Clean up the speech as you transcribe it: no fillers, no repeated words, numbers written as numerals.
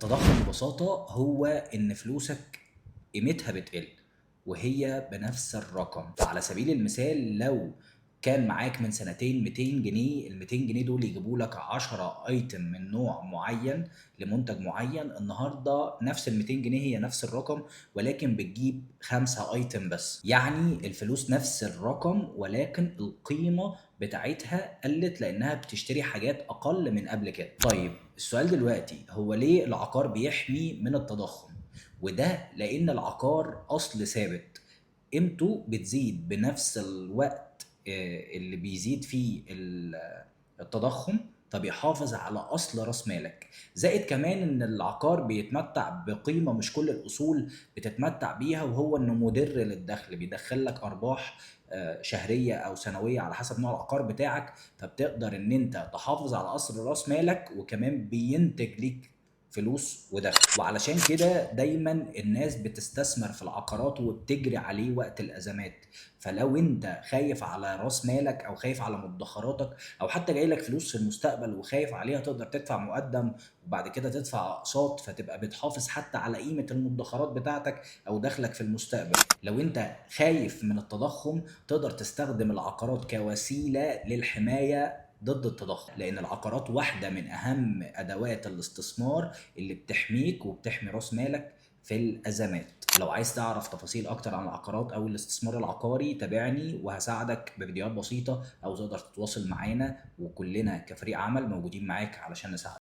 التضخم ببساطة هو إن فلوسك قيمتها بتقل وهي بنفس الرقم. فعلى سبيل المثال لو كان معاك من سنتين 200 جنيه، ال 200 جنيه دول يجيبوا لك 10 item من نوع معين لمنتج معين. النهارده نفس ال 200 جنيه هي نفس الرقم، ولكن بتجيب 5 item بس. يعني الفلوس نفس الرقم ولكن القيمة بتاعتها قلت لانها بتشتري حاجات اقل من قبل كده. طيب السؤال دلوقتي هو ليه العقار بيحمي من التضخم؟ وده لان العقار اصل ثابت، قيمته بتزيد بنفس الوقت اللي بيزيد فيه التضخم، فبيحافظ على اصل راس مالك. زائد كمان ان العقار بيتمتع بقيمة مش كل الاصول بتتمتع بيها، وهو انه مدر للدخل، بيدخل لك ارباح شهرية او سنوية على حسب نوع العقار بتاعك، فبتقدر ان انت تحافظ على اصل راس مالك، وكمان بينتج ليك فلوس ودخل. وعلشان كده دايما الناس بتستثمر في العقارات وبتجري عليه وقت الازمات. فلو انت خايف على راس مالك او خايف على مدخراتك او حتى جاي لك فلوس في المستقبل وخايف عليها، تقدر تدفع مقدم وبعد كده تدفع اقساط، فتبقى بتحافظ حتى على قيمة المدخرات بتاعتك او دخلك في المستقبل. لو انت خايف من التضخم تقدر تستخدم العقارات كوسيلة للحماية ضد التضخم، لأن العقارات واحدة من أهم أدوات الاستثمار اللي بتحميك وبتحمي رأس مالك في الأزمات. لو عايز تعرف تفاصيل أكتر عن العقارات أو الاستثمار العقاري تابعني وهساعدك بفيديوهات بسيطة، أو تقدر تتواصل معانا، وكلنا كفريق عمل موجودين معاك علشان نساعدك.